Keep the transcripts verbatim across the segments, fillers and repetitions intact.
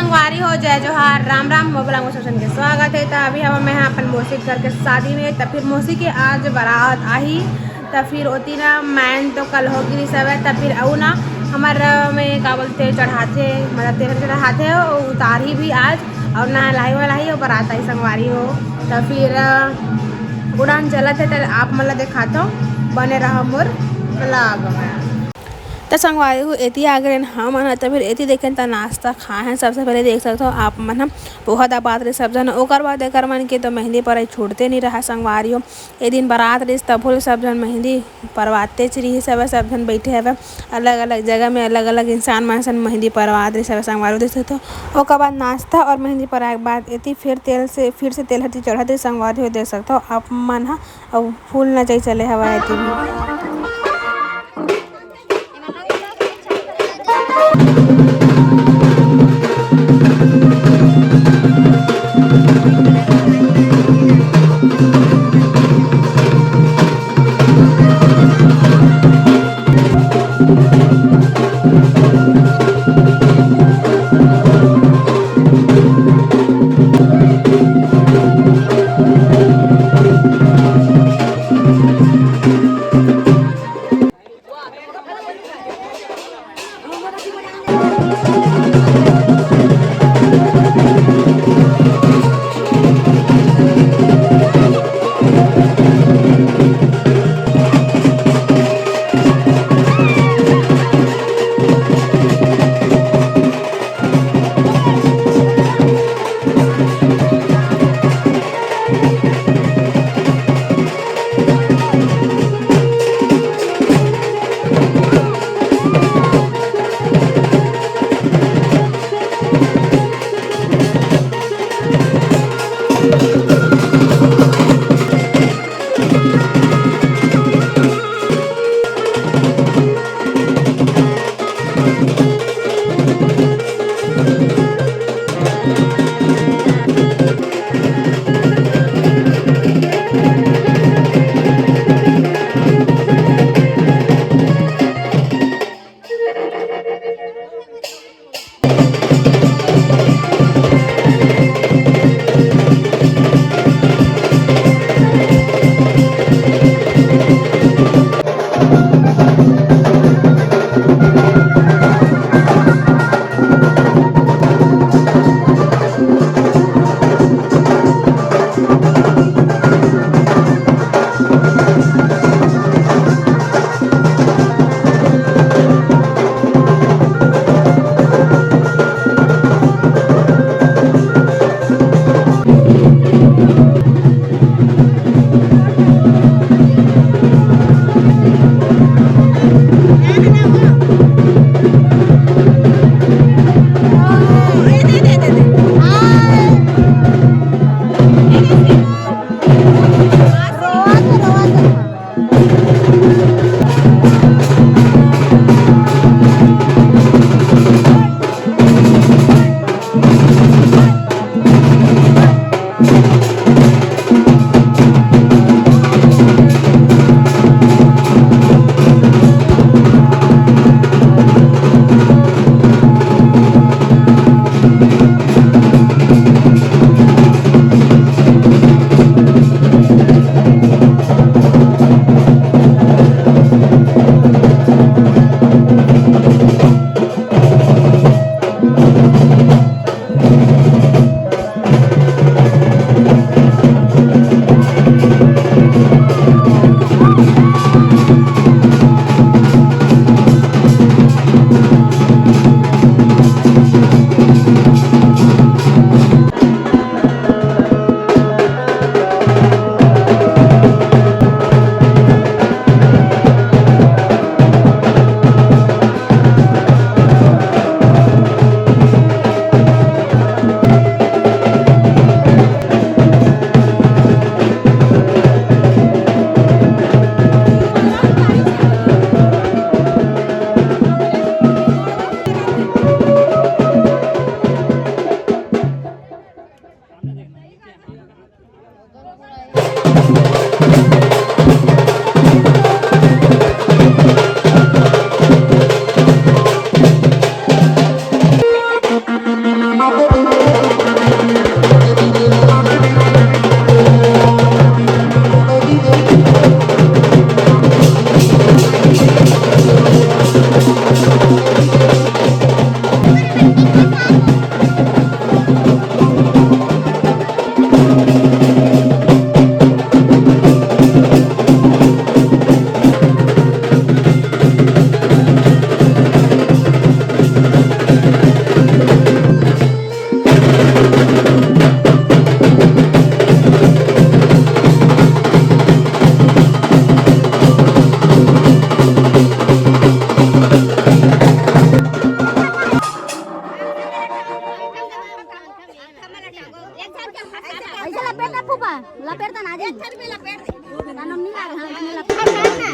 संगवारी हो, जय जोहार, राम राम, मोर vlog में सबझन के स्वागत हे। त अभी हम मैं ह अपन मौसी के घर के शादी में, त फिर मौसी के आज बारात आही, त फिर ओती ना मैं तो कल हो गिरी सब, त फिर अउ ना हमर, अ, में का बोलथे, चढ़ाथे, मतलब तेल चढ़ाथे, अउ उतारही भी आज, अउ नहलाई वहलाई अउ बारात आही संगवारी हो। त फिर, अ, उड़ान चलत हे, त आप मन ला देखाथव, बने रहा मोर vlog में। त संगवारी हो, एती आ गए हमन ह, त फिर एती देखेन त नाश्ता खाए हैं। सबसे पहले देख सकथव आप मन ह, पोहा दबात रहे सब झन। ओकर बाद एकर मन के तो मेहंदी परई छूटते नहीं रहा संगवारी हो। ए दिन बारात रहिस, तभो ले सब झन मेहंदी परवातेच रहिस हवय, सब झन बैठे हवय अलग-अलग जगह में, अलग-अलग इंसान मन सन मेहंदी परवात रहिस हवय संगवारी हो, देख सकथव। ओकर बाद नाश्ता और मेहंदी पराए के बाद एती फिर तेल से, फिर से तेल हती चढ़त रहिस संगवारी हो, देख सकथव आप मन ह। अउ फूल नचई चले हवय एती भी। ऐसे लपेट दे फूफा, लपेट दे ना जी। एक थर में लपेट दे। कानून नहीं लाग रहा, इसमें लपेट दे।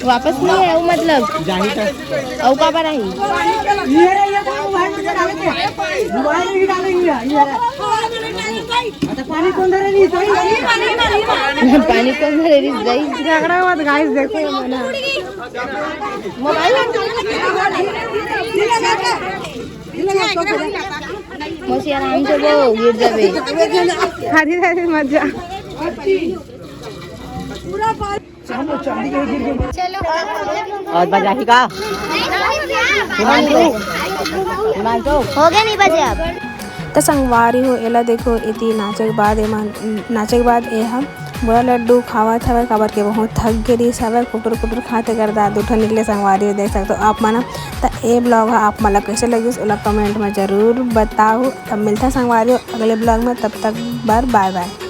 वापस नहीं आऊ, मतलब। अऊ का बनाही? पानी कौन धरे रही? पानी कौन धरे रही? झगड़ा हुआ तो गाइस देखो ये मना। मोबाइल मौसी आराम से वो गिर जाबे। हरी हरी मजा। चलो। और बजाही का? हिमांशु, हिमांशु। हो गया नहीं बजे अब। त संगवारी हो, एला देखो, एती नाचे के बाद एमा, नाचे के बाद ए ह बोला लड्डू खावत हवय, काबर के बहुत थक गे रिहिस हवय, कुटुर कुटुर खाते कर दादू ठन निकले संगवारी हो, देख सकते हो आप मन। त ए ब्लॉग ह आप मन ला कैसे लगिस, ओला कमेंट में जरूर बताओ। तब मिलता संगवारी हो अगले ब्लॉग में, तब तक बर बाय बाय।